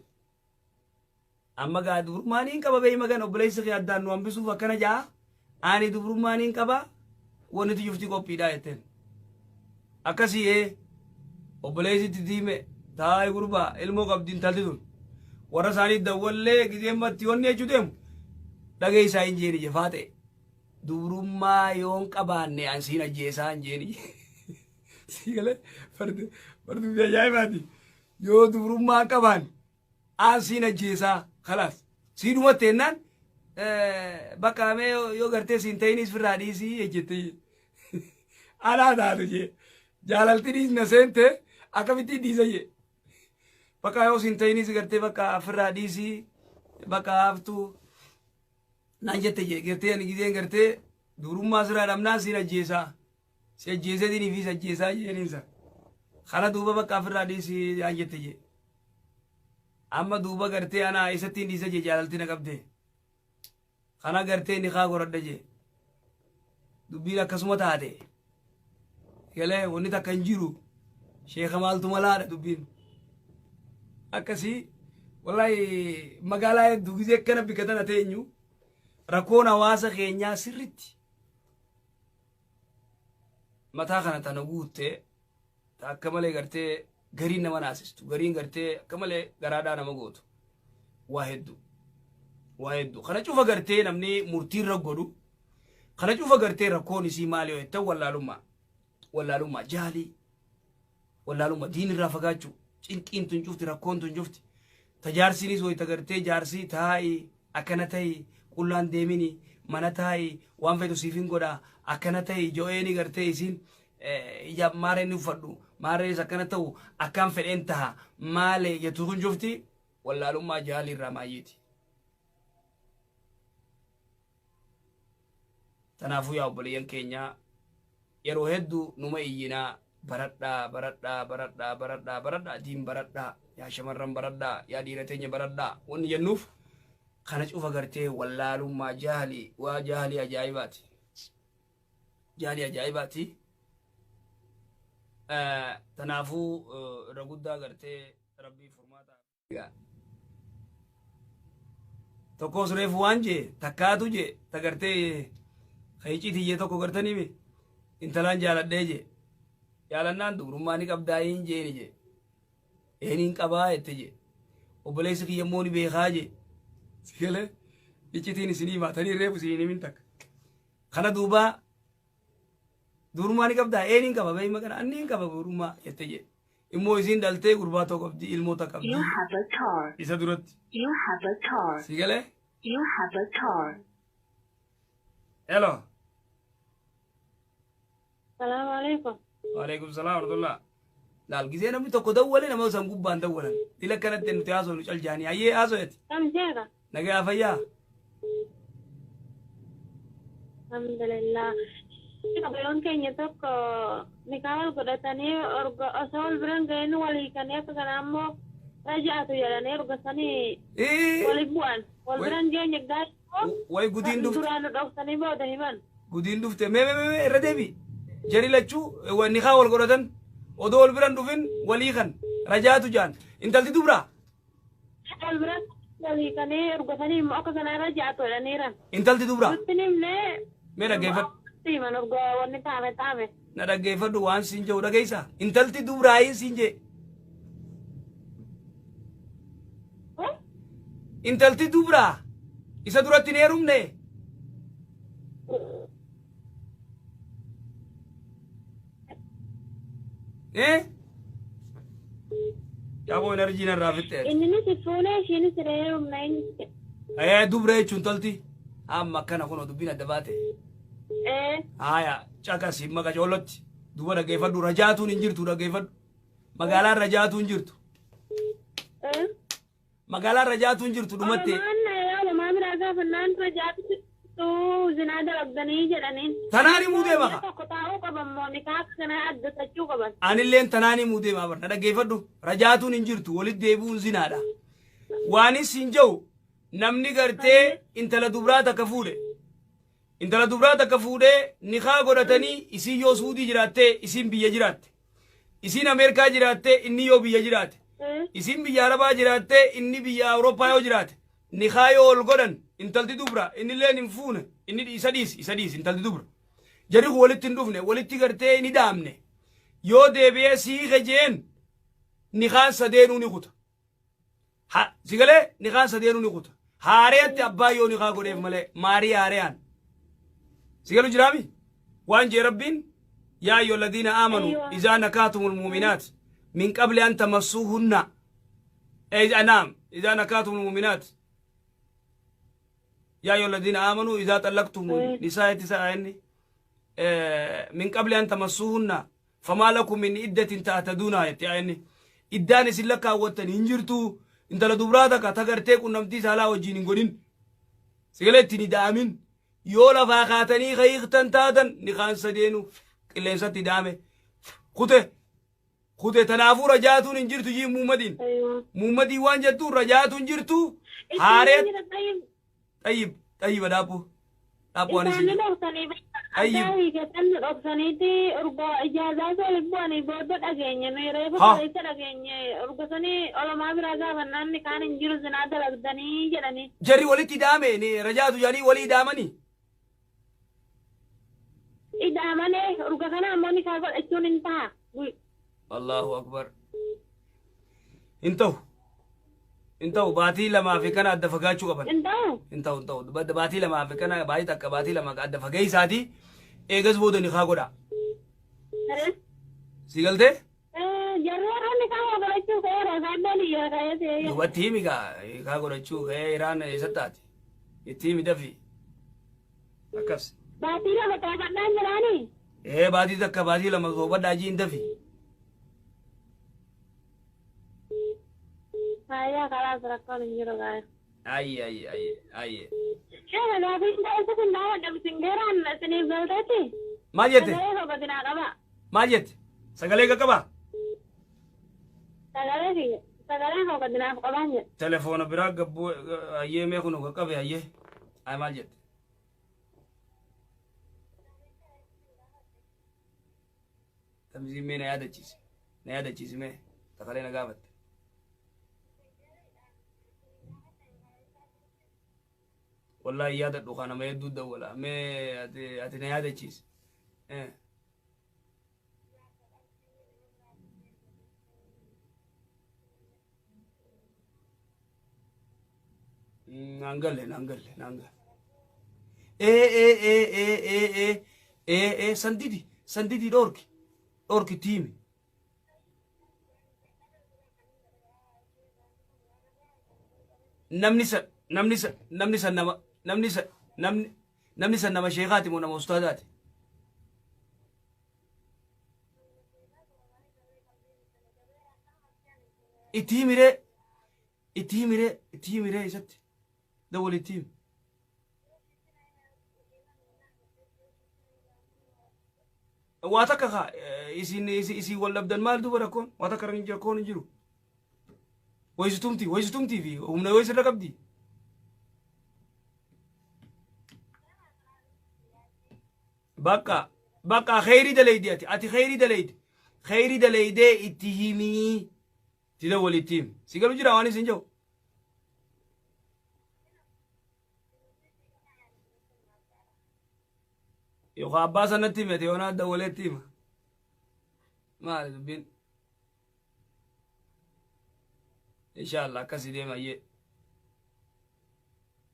Amma gaa dubrummaa niin qaba beey magan, obboleessi kiyya addaan nu hambisuuf akkana jaa. Ani dubrummaa niin qaba, wanni tuyyufti qophiidha jetteen. Akkasii, ee, obboleessitti diime, taayi gurbaa, ilmoo qabdi intalti tun. Warra isaanii dawwallee gizeen matti wanni jechuu deemu dhageessaa hin jeeni jefaa ta'e. Dubrummaa yoon qabaanne an siin ajjeesaa hin jeeni. Sii galee fardi fardi ajaa'ibaati. Yoo dubrummaa qabaan aan siin ajjeesaa, kalaas sii dhumatte jennaan, bakka mee yoo gartee siin ta'inis firraa dhiisii jette. Anaa taatu jee, jaalalti na seente akkamitti dhiisa jee. Bakka yoo siin ta'inis gartee bakka firraa dhiisii, bakka haftuu naan jette jee. Gartee ani gizeen gartee dubrummaa sirraa dhabnaan siin ajjeesaa, si ajjeeseetiin fi si ajjeesaa jeeniinsa kana duuba bakka ofirraa dhiisii naan jette jee. Amma duuba gartee ana isattiin dhiisa jee, jaalalti na qabde kana gartee nikaa godhadha jee. Dubbiin akkasuma taate galee wanni takka hin jiru. Sheeka maaltu malaadha dubbiin akkasii? Wallahi magaalaa hedduu gizee akkana bikka tana teenyu rakkoon hawaasa keenyaa sirritti mataa kana tana guutte, ta akka malee gartee gariin nama naasistu, gariin gartee akka malee garaadhaa nama gootu, waa hedduu, waa hedduu. Kana cufa gartee namni murtiirra godhu, kana cufa gartee rakkoon isii maali yoo jettan, wallaalummaa, wallaalummaa, jaalii. Wallaalummaa diin irraa fagaachuu cinqiin tun cufti rakkoon tun cufti. Tajaarsiinis wayita gartee jaarsii taa'i akkana ta'i qullaan deemini mana taa'i waan fedhu siif hin godha akkana ta'i jo'eeni gartee isiin ija maareen ni uffadhu maareenis akkana ta'u akkaan fedheen taha maalee jettu kun cufti wallaalummaa jaalii irraa maayyiiti. Tanaafuu yaa obboleeyyan keenya yeroo hedduu numa iyyinaa baradhaa baradhaa baradhaa baradhaa baradhaa diin baradhaa yaa shamarran baradhaa yaa dhiira teenya baradhaa wanni jennuuf kana cufa gartee wallaalummaa jaalii waa jaalii ajaa'ibaati. Jaalii ajaa'ibaati. Tanaafuu irra guddaa gartee rabbii furmaata. Tokkos reefu waan jee takkaatu jee ta gartee kaicii tiyyee tokko gartanii mi intalaan jaaladhee jee jaalannaan dubrummaa ni qabdaa hin jeeni jee eeniin qabaa jette jee obboleessi kiyya immoo ni beekaa jee sigalee iccitiin isinii himaa tanii reefu isinii himin takka kana duubaa Dubrummaa ni qabdaa? Ee niin qaba beeyma kana anni hin qaba dubrummaa jette jedhe. Immoo isiin dhaltee gurbaa tokko qabdi ilmoo takka qabdi You have a car. isa duratti. You have a car. Si galee? You have a car. Hello. Salaamu alaikum. Waalaikum salaam warahmatullah. Laal gisee namni tokko dawwale nama san gubbaan dawwalan. Dila kanatti nuti haasofnu cal jaanii. Hayyee haasofeti. Kam jeera? Nagaa fayyaa. Alhamdulillah. Obboleewwan keenya tokko nikaa wal godhatanii orga osoo wal bira hin gahin wal hiikanii akka kanaa immoo raja'atu jedhanii erga sanii waliif bu'an. Wal bira hin geenye gaafa Way gudiin dhufte. duraan nu dhoksanii booda himan. Gudiin dhufte mee mee mee irra deebi. Jari lachuu nikaa wal godhatan odoo wal bira hin dhufin walii kan rajaatu jaan. Intalti dubraa. Wal bira wal hiikanii ergasanii immoo akka kanaa raja'atu jedhaniiran. Intalti dubraa. Nutti hin himne. Mee dhaggeeffadhu. Himan erga wanni taame taame. Na dhaggeeffadhu waan siin jedhu dhageessa. Intalti dubraayin siin jee. Intalti dubraa isa duratti hin heerumne. Eh? Yaaboo enerjii narraa fixxe. Inninis fuunee ishiinis heerumna inni. Eh dubra jechuun tolti. Amma akkana kunoo dubbiin adda baate. Eh. Haaya caqasi maqa coollotti. Duba dhaggeeffadhu rajaatuun hin jirtu dhaggeeffadhu. Magaalaan rajaatuun hin jirtu. Eh. Magaalaan rajaatu hin jirtu dhumatte. Oromoon Oromaa biraa gaafannaan rajaatu zinaa dalagdanii jedhaniin. Tanaan himuu deema kaa. Tokko taa'uu qaban moo nikaa kana addatachuu qaban. Anilleen tanaan himuu deema bar na dhaggeeffadhu. Rajaatuun hin jirtu walitti deebi'uun zinaadha. Waanis hin jiru namni gartee intala dubraa takka fuudhe. Intala dubraa takka fuudhee nikaa godhatanii isiin yoo Suudii jiraattee isiin biyya jiraatte. Isiin Ameerikaa jiraattee inni yoo biyya jiraate. Isiin biyya Arabaa jiraattee inni biyya Awurooppaa yoo jiraate. Nikaa yoo ol godhan intalti dubra innilleen hin fuune inni isa dhiisi isa dhiisi intalti dubra. Jarri kun walitti hin dhufne walitti gartee hin hidhaamne. Yoo deebi'ee siike jeen nikaan sadeenuu ni kuta. Ha si galee nikaan sadeenuu ni kuta. Haareyatti abbaa yoo nikaa godheef malee maarii haareyaan. Si galu jiraami? Waan jee rabbiin yaa ayyuha alladhiina aamanu Aywa. izaa nakaatumul mu'minaat min qabli an tamassuuhunna. Naam izaa nakaatumul mu'minaat yaa ayyuha alladhiina aamanu izaa xallaqtumu nisaa itti sa'a inni min qabli an tamassuuhunna Famaa lakum min iddatin ta'taduunaa jetti aayanni. Iddaan isin lakkaawwattan hin jirtu. Intala dubraa takka ta gartee qunnamtii saalaa wajjiin hin godhin. Sigalee ittiin ida'amin. Yoo lafaa kaatanii ka hiiktan taatan nikaan sadeenu qilleensatti ida'ame. Kute. Kute tanaafuu rajaatuun hin jirtu jii Muhammadiin. Aywa. Muhammadiin waan jettu rajaatuun hin jirtu. Isin Haaree. jira tayyib. Xayyib xayyiba dhaabboo. Dhaabboo ani Isaanii siin. dhoksanii Tayyib. addaa hiikatan dhoksaniiti urga ijaazaa waliin bu'anii booda dhageenye nuyi reefu Ha. kaleessa dhageenye urga sanii olomaa biraa gaafannaan ni kaan hin jiru zinaa dalagdanii jedhanii. Jarri walitti ida'ame ni rajaatu jedhanii walii ida'amanii. Ida'amalee urga kana ammoo ni kaa godhachuun hin ta'a. Allahu akbar. Hin ta'u. Hin ta'u baatii lamaa fi kana adda fagaachuu qaban. Hin ta'u. Hin ta'u hin ta'u. Baatii lamaa fi kana baatii takka baatii lama adda fageessaati. Eegas booda ni kaa godha. Si galtee? godhachuu ka'eera isaan biyya ka'ee. Duubatti himi gaa hiikaa godhachuu ka'ee Iraan eessatti taate? Itti himi dafi. Akkas. Baatii 2 toofadhaan jiraanii? Ee baatii 1 baatii 2 toofadhaa jiin dafi. Hayyaa kalaas rakkoon hin jiru gaa'e. Ayye ayye ayye ayye. Sheena gaafiin ta'e kun daawwadha bisingeeraan isiniif galteetti. Maal jette? Sagalee koo godinaa qaba. Maal jette? Sagalee qaqqabaa? Sagalee kiyya sagalee koo godinaaf qabaan jedhe. Telefoona biraa gabbuu ayyee mee kun qaqqabe ayyee. Ay maal jette? Tamsiin mee na yaadachiisi. Na yaadachiisi mee sagalee na gaafatte. Wallahi yaadadhu kana nama hedduu dawwala. Mee ati na yaadachiisi. Naan galle naan galle naan galle. Ee ee ee ee ee ee ee ee sandidi sandidi dhorki dhorki tiimi. Namni san namni san namni san nama namni san namni namni san nama sheekaati moo nama ustaadaati? Itti himiree itti himiree itti himiree isatti dawwal itti himi. Waa takka kaa isin isin wal dhabdan maal duuba rakkoon waa takka rakkoon hin jiru. Wayisitumti wayisitumtii fi humna wayisirra qabdi. Bakka bakka kheyrii dalaydi ati ati kheyrii dalaydi kheyrii dalaydee itti himii itti dawwal itti himi. Si galu jira waan isin jiru. Yookaan abbaa sanatti himete yoonaa dawwaleetti hima. Maali dubbiin? Inshallah akkasii deema ayyee.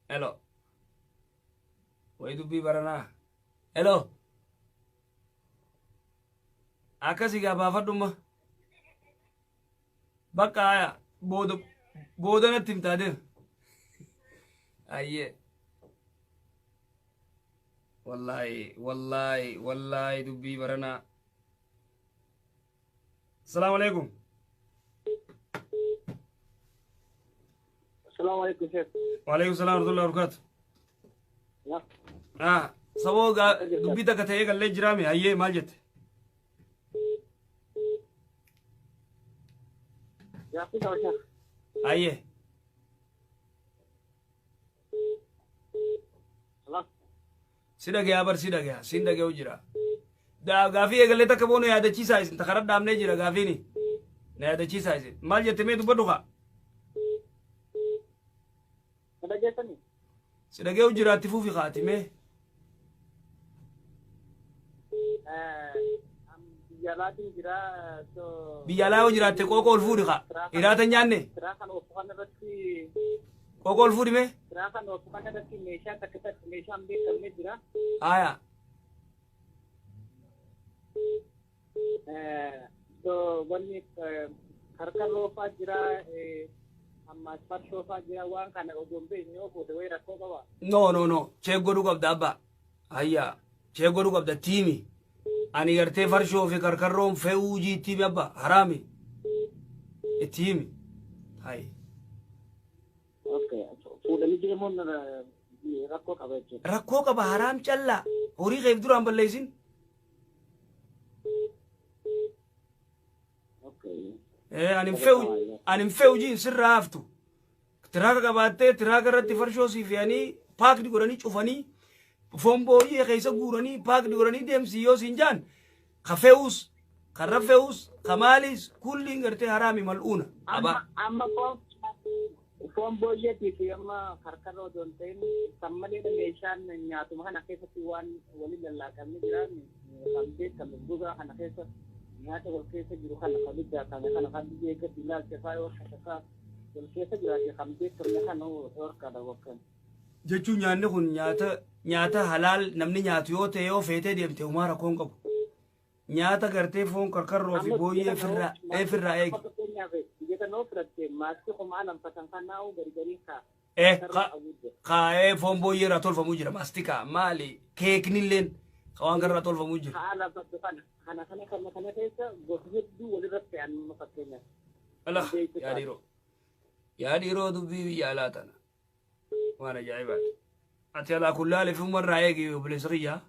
Hello. Wayi dubbii baranaa. Hello. Akkasii gaa baafadhumma. Bakka haya booda booda natti himtaa deema. Ayyee. Wallaahi wallaahi wallaahi dubbii baranaa. Asalaamu alaikum. Assalamu alaikum Sheikh. Waalaikum salaam warahmatullahi wabarakatuh. Ah, saboo gaa dubbii takka ta'ee gallee jiraame hayyee maal jette? Gaaffii qaba Sheikh. Hayyee. Allah. Si dhagayaa bar si dhagayaa siin dhaga'u jira. Gaafii eegallee takka boonu yaadachiisaa isin takara dhaabnee jira gaafiini. Na yaadachiisaa isin. Maal jette mee dubbadhu kaa? Na dhageessanii? Si dhaga'u jira itti fufi kaati mee. Biyya alaatiin jira. So Biyya alaa yoo jiraatte qooqa ol fuudhi kaa. Hiraata hin nyaanne Siraa kan oofu kana irratti qooqa ol fuudhi mee. Siraa kan oofu kana irratti meeshaa takka takka meeshaan beekamne jira. Haaya. So wanni karkarroo fa'aa jira. Amma farshoo fa'aa jira waan kana osoo hin beekne yoo fuute wayii rakkoo qaba. No no no check godhuu qabda abbaa. Hayya check godhuu qabda tiimi. Ani gartee farshoo fi karkarroon fe'uu jiitti himi abbaa haraami. Itti himi. Hayi. Okay. Fuudhanii deemuun rakkoo qaba jechuudha. Rakkoo qaba haraam callaa. Horii keef duraan balleessin. Okay. Ani hin fe'u ani hin fe'u jiin sirraa haftu. Tiraaka qabaattee tiraaka irratti farshoo sii fe'anii paakdi godhanii cufanii foon booyyee keessa guuranii paakdi godhanii deemsi yoo siin jaan ka fe'us ka irra fe'us ka maalis kulliin gartee haraami mal'uuna. Amma Aba amma foon foon booyyeetii fi amma karkarroo osoo hin ta'in kan malee meeshaan nyaatuma kana keessatti waan waliin lallaaqamee jiraan kan beekame gogaa kana keessa nyaata wal keessa jiru kana kan daakame kana kan biyyee gadi ilaalte faa yoo shashafaa wal keessa jiraate kan beekamne kana dhorkaadha wakkan. Jechuun nyaanni kun nyaata nyaata halaal namni nyaatu yoo ta'e yoo feetee deemte homaa rakkoon qabu. Nyaata gartee foon karkarroo fi Amma booyyee biyya kana firraa firraa eegi. amma fakkeenyaaf biyya sanoo fudhatte maaskii homaa lamfatan kanaa'u gargarii kaa. Kaa'ee foon booyyee irraa tolfamuu jira maastikaa maali keeknilleen waan kanarraa tolfamuu jira. Haa lamfattu kana kana kana kana kana keessa gosa hedduu walirra fe'an fakkeenyaaf. Ala yaa dhiiroo yaa dhiiroo dubbii biyya alaa tana waan ajaa'ibaati. Ati alaa kullaale fi umarraa eegi obboleessa kiyyaa.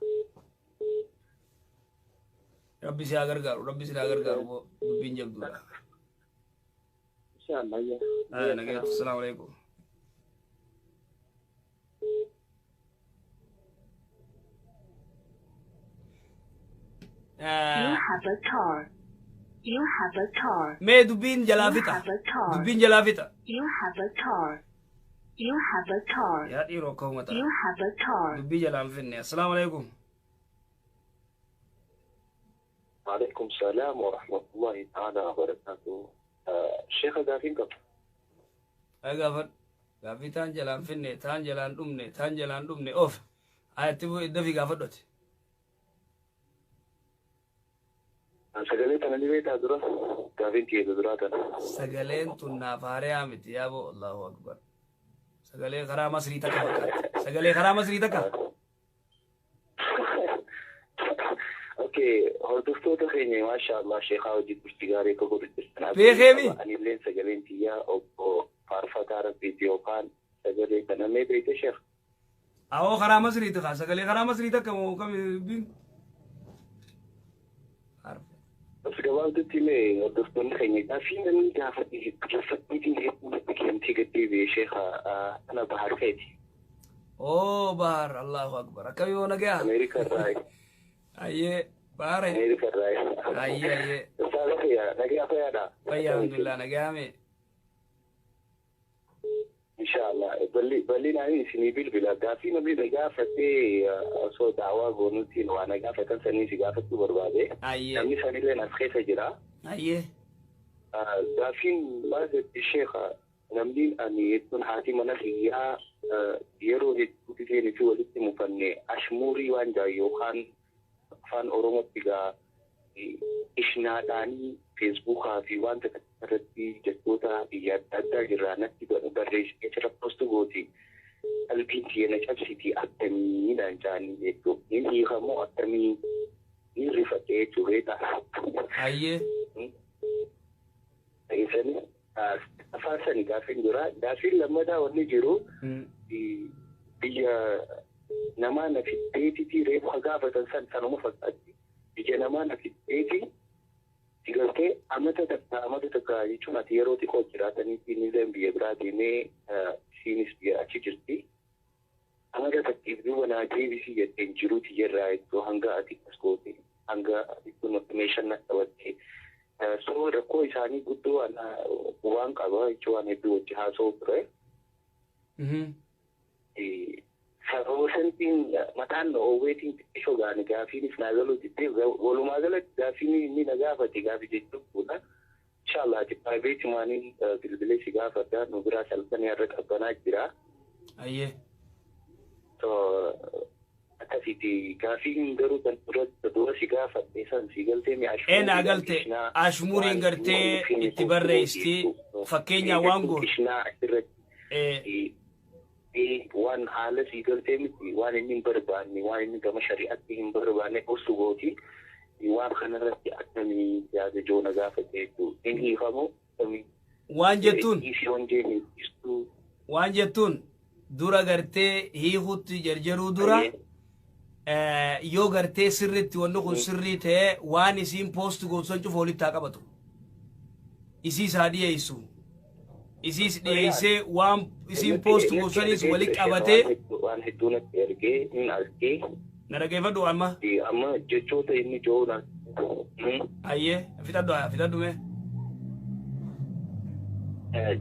Rabbi si haa gargaaru, Rabbi si haa gargaaru dubbiin jabduudha. Inshallah. Nagaatti, assalaamu alaikum. You have a car. You have a car. Mee dubbiin jalaa You fixa. have a car. Dubbiin jalaa fixa. You have a car. You have a car. Yaa dhiiroo akka uummata. You have a car. Dubbii jalaa hin finne. Assalaamu alaikum. وعليكم السلام ورحمة الله تعالى وبركاته. الشيخ gaafin qaba. Ay gaafadhu. Gaaffii taan jalaan finne, taan jalaan dhumne, taan jalaan dhumne of. Ayatti dafii gaafadhu ati. Sagalee tana ni beektaa dura? Gaafiin tiyyeetu duraa tana. Sagaleen tun naaf haariyaa miti yaaboo Allahu akbar. Sagalee karaa Masrii takka fakkaatti. Sagalee karaa Masrii takka. Okay, hordoftoota keenya maasha Allah sheekaa hojii turtii gaarii akka godhu jirtan. Beekeemi? Anilleen sagaleen tiyyaa obbo Faarfataa Rabbiiti yookaan sagalee kana mee beekte sheekh? Awoo karaa Masriiti kaa sagalee karaa Masrii takka moo kami dubbiin? As gabaabdutti mee hordoftoonni keenya gaaffii namni gaafate laffatti hedduu natti kennitee gad deebi'e sheekha ana Bahar Feeti. Oo Bahar, Allahu akbar. Akkami yoo nagayaa? Ameerika irraa. Ayyee Bahar. Ameerika irraa. Ayyee ayyee. Ustaaza fayyaa nagayaa fayyaadha. Fayyaa alhamdulillah nagayaame. Inshallah bal'inaan isinii bilbila gaaffii namni na gaafatee osoo daawaa goonuutiin waa na gaafatan sanii si gaafachuu barbaade. Ayyee. Namni sanillee as keessa jira. Ayyee. Gaaffiin maal jetti sheekha namni ani jechuun haati mana kiyyaa yeroo hedduu dhufeen fi walitti mufanne ashmuurii waan jaa yookaan afaan Oromootti gaa ishnaadhaanii feesbuukaa fi wanta irratti jechoota biyya adda addaa jirraa natti barreessitee jira poostu gooti. Qalbiin tiyya na cabsiti akkamiidhaan jaanii jechuudha. Ni hiikamoo akkamii ni rifadhe jechuudha. Ayyee. Isani afaan sani gaaffiin jira. Gaaffiin lammataa wanni jiru biyya namaa na fiddeetitii reefu gaafatan san sanuma fakkaatti. Biyya namaa na fiddeeti galtee amata takka jechuun ati yeroo xiqqoo jiraatanitti inni biyya biraa deemee isiinis biyya achi jirti. Amata takkiif duuba naa deebisii jetteen jiruuti jirraa jechuun hanga ati as goote hanga meeshaan na qabatte. So rakkoo isaanii guddoo waan qaba jechuun waan hedduu wajji haasa'u ture. Sababa santiin mataan oowweetiin xiqqishoo gaani gaafiinis naa galuu jettee walumaa galatti gaafiin inni na gaafate gaafii jechuudha. Inshallah ati private maaniin bilbilee si gaafadha nu biraa salphanii irra qabbanaa jira. Ayyee. So akkasitti gaafiin garuu kan dura si gaafadhe san si galtee mi ashmuuriin. Een galte ashmuuriin gartee itti barreessitii fakkeenyaa waan gootu. Ishnaa asirratti. Waan haala sii galtee miti waan inni hin barbaanne waan inni gama shari'aatti hin barbaanne gorsu gooti waan kanarratti akkamii yaada joona gaafate jechuudha. Inni hiikamu akkamii. Waan jettuun. Dhiisii wanjee hin dhiistuu. Waan jettuun dura gartee hiikutti jarjaruu dura yoo gartee sirriitti wanni kun sirrii ta'ee waan isiin poost gootu san cufa walitti haa qabatu. Isiis haa dhiyeessu. Isiis dhiyeessee waan isiin poost gootu sanis walitti qabatee. Waan hedduu natti ergee hin argee. Na dhaggeeffadhu amma. Amma jechoota inni joona. Ayyee fixadhu fixadhu mee.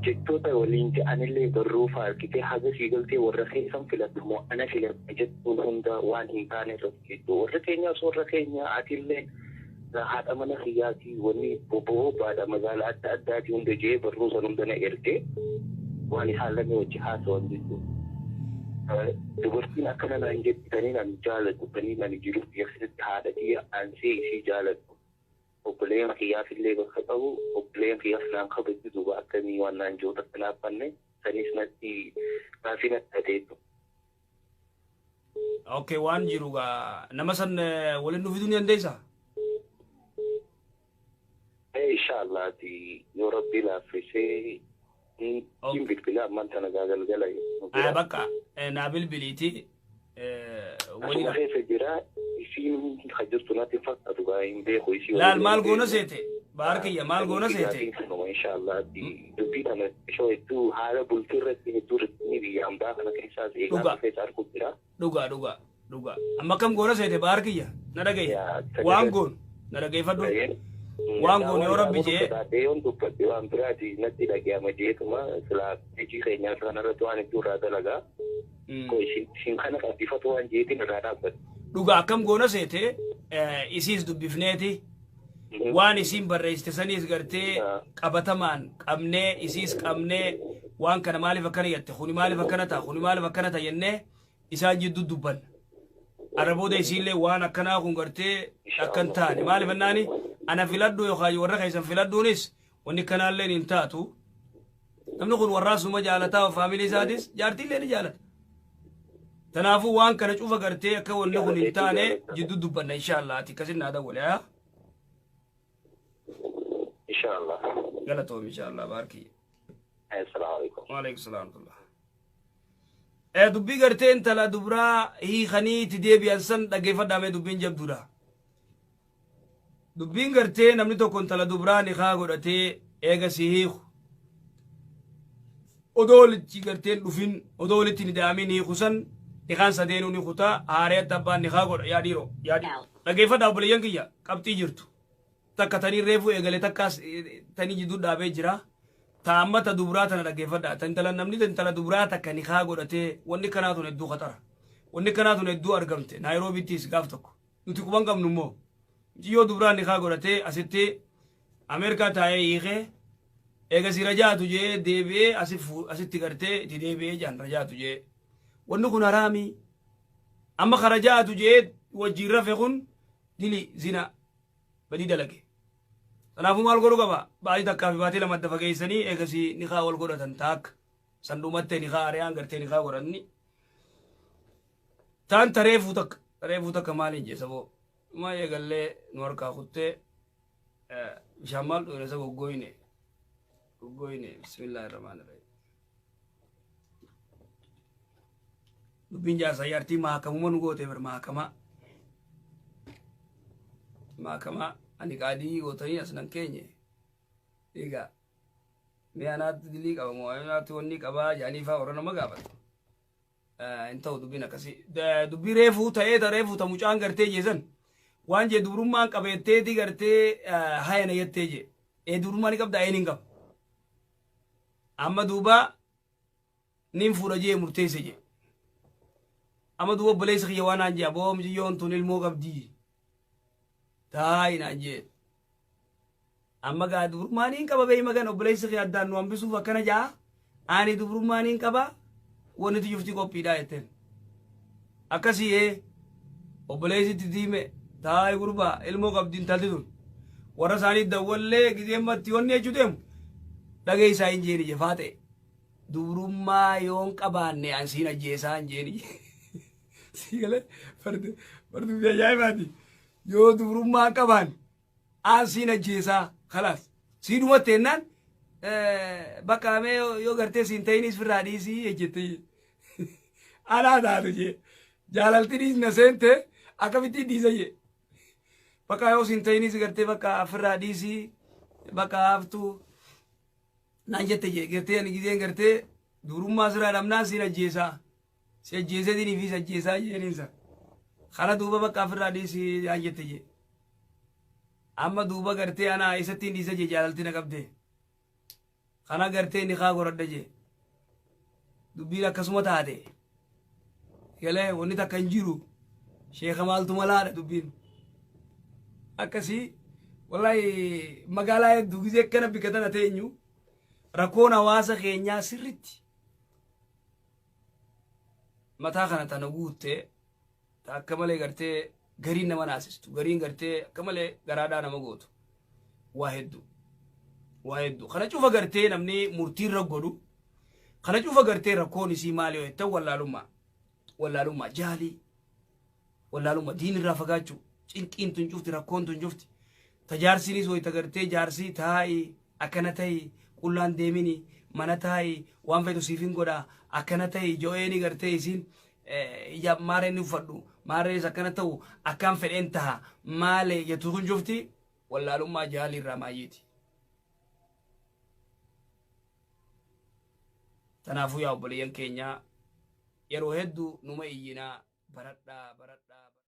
Jechoota waliin je'anillee barruu fa'aa argitee haga sii galtee warra keessan filattu moo ana filatte jettuun hunda waan hin taane irratti jechuudha. Warra keenyaas warra keenya atillee haadha mana kiyyaatii wanni bobboobaadha magaalaa adda addaatii hunda jee barruu san hunda na ergee waan isaan lamee wajji haasawan jechuudha. Dubartiin akkana naan jetti tanii naan jaaladhu tanii naan jiruuf keessatti haadha tiyya aansee isii jaaladhu. Obboleen kiyyaaf illee bakka qabu, obboleen kiyyaaf naan kabaju, duuba akkamii waan naan jiru takka naaffanne sanis natti gaafii natti ta'eetu. Okay, waan jiru gaa nama san waliin nu fiduu ni dandeessaa? Inshallah yoo Rabbi laaffisee hin bilbila ammaan tana gaa galgala. Bakka naa bilbiliiti. Asuma keessa jira, isiin kan jirtu natti hin fakkaatu, gaa hin beeku isii. Laal, maal goona seete? Baar kiyya, maal goona seete? Inshallah dubbii kana ishoo hedduu haala bultii irratti hedduu irratti biyya hambaa kana keessaas eegaa keessa arguu jira. Dhugaa, dhugaa, dhugaa. Amma kam goona seete, baar kiyya? Na dhagaye. Waan goon na dhageeffadhu. Waan goone yoo Rabbi jee. Sodaadhee yoon dubbadhe waan biraati natti dhagayama jeetuma, silaa hojii keenyaa kanarratti waan hedduu irraa dalagaa. Isin kana qabbifatu waan jeetiin irraa dhaabbate. Dhugaa, akkam goona seete, isiis dubbifneeti. Waan isiin barreessite saniis gartee qabatamaan qabnee, isiis qabnee, waan kana maaliif akkana jette, kuni maaliif akkana ta'a, kuni maaliif akkana ta'a jennee isaan jidduu dubbanna. Arra booda isiillee waan akkanaa kun gartee akkan taane, maaliif ennaani ana filadhu yookaan warra keessan filadhuunis wanni kanaallee hin taatu. Namni kun warraa suma jaalataa, faamilii isaatis jaartiillee ni jaalata. Kanaafuu waan kana cufa gartee akka wanni kun hin taane jidduu dubbanna, inshallah. Ati akkasin naa dawwale haa. Inshallah. Galatoom, inshallah, baarkii. Assalaamu alaikum. Waalaikum salaam wa rahmatullah. Dubbii gartee intala dubraa hiikanii itti deebi'an san dhaggeeffadhaa, dubbiin jabduudha. Dubbiin gartee namni tokko intala dubraa nikaa godhatee eega si hiiku. Odoo walitti garteen dhufin, odoo walitti hin ida'amin hiiku san, nikaan sadeenuu ni kutaa, haarayatti abbaan nikaa godha. Yaa dhiiroo, yaa dhiiroo. Dhaggeeffadhaa obboleeyyan kiyya, qabxii jirtu. Takka tanii reefuu eegale, takkaas tanii jidduu dhaabee jira. Ta amma ta dubraa tana dhaggeeffadhaa. Ta intala, namni intala dubraa takka nikaa godhatee, wanni kanaa tun hedduu khaxara. Wanni kanaa tun hedduu argamte. Naayiroobiittis gaaf tokko. Nuti quban qabnu immoo. Mucayyoo dubraa nikaa godhatee asitti Ameerikaa taa'ee hiikee, eegasii rajaatu jee deebi'ee asitti gartee itti deebi'ee jaan rajaatu jee. Wanni kun haraamii. Amma ka rajaatu jee wajjin rafe kun dili zina badii dalage. Kanaafuu maal godhu qaba? Baatii takkaa fi baatii 2 adda fageessanii eegasii nikaa wal godhatan, taakka. San dhumattee nikaa ari'aan gartee nikaa godhanni. Taan tareefuu takka. Tareefuu takka maaliin jee saboo? Maa eegallee nu harkaa kuttee, bishaan maal dhuyne isa goggoyne. Goggoyne, bismillaahi rahmaani rahiim. Dubbiin jaarsa jaartii maakamuma nu goote bar, maakamaa. Maakamaa ani qaadii gootanii as nan keenye. Egaa mee anaatti dilii qaba moo anaatti wanni qabaa jaanii faa warra nama gaafatu. Hin ta'u dubbiin akkasii. Dubbii reefuu ta'ee, ta reefuu ta mucaan gartee jeesan waan jee, dubrummaan qabeetteeti gartee hayana jettee jee. Ee, dubrummaa ni qabda, ee, nin qaba. Amma duuba nin fuudha jee murteesse jee. Amma duuba obboleessi kiyya waan naan jee, aboo mucayyoon tun ilmoo qabdii. Taayi naan jee. Amma gaa dubrummaa niin qaba beeyi magan, obboleessi kiyya addaan nu hambisuuf akkana jaa. Ani dubrummaa niin qaba, wanni tuyyufti qophiidha jetteen. Akkasii, ee, obboleessitti diime, taayi gurbaa, ilmoo qabdi intalti tun. Warra isaanii dawwallee gizee matti wanni jechuu deemu dhageessaa hin jeeni jefaa ta'e. Dubrummaa yoon qabaanne an siin ajjeesaa hin jeeni. Sii galee fardi fardi biyya ajaa'ibaati. Yoo dubrummaa qabaan an siin ajjeesaa, kalaas. Sii dhumatte jennaan, bakka mee yoo gartee siin ta'inis firraa dhiisii jette. Anaa taatu jee. Jaalaltinis na seente, akkamitti dhiisa jee. Bakka yoo siin ta'inis gartee bakka firraa dhiisii, bakka haftuu naan jette jee, gartee ani gizeen gartee dubrummaa sirraa dhabnaan siin ajjeesaa. Si ajjeeseetiin fi si ajjeesaa jeeniinsa. Kana duuba bakka ofirraa dhiisii naan jette jee. Amma duuba gartee ana isattiin dhiisa jee, jaalalti na qabdee. Kana gartee nikaa godhadha jee. Dubbiin akkasuma taate. Galee wanni takka hin jiru. Sheeka maaltu malaadha dubbiin. Akkasii wallahi, magaalaa hedduu gizee akkana bikka tana teenyu rakkoon hawaasa keenyaa sirritti mataa kana tana guuttee, ta akka malee gartee gariin nama naasistu, gariin gartee akka malee garaadhaa nama gootu. Waa hedduu. Waa hedduu. Kana cufa gartee namni murtii irra godhu. Kana cufa gartee rakkoon isii maali yoo jettan wallaalummaa. Wallaalummaa jaalii. Wallaalummaa diin irraa fagaachuu. Cinqiin tun cufti rakkoon tun cufti. Tajaarsiinis wayita gartee jaarsii taa'i akkana ta'i qullaan deemini mana taa'i waan feetu siif hin godha akkana ta'i jo'eeni gartee isiin ija maareen ni uffadhu maareenis akkana ta'u akkaan fedheen taha maale jettu kun cufti wallaalummaa jaalii irraa maayyiiti. Tanaafuu yaa obboleeyyan keenya yeroo hedduu numa iyyinaa baradhaa baradhaa.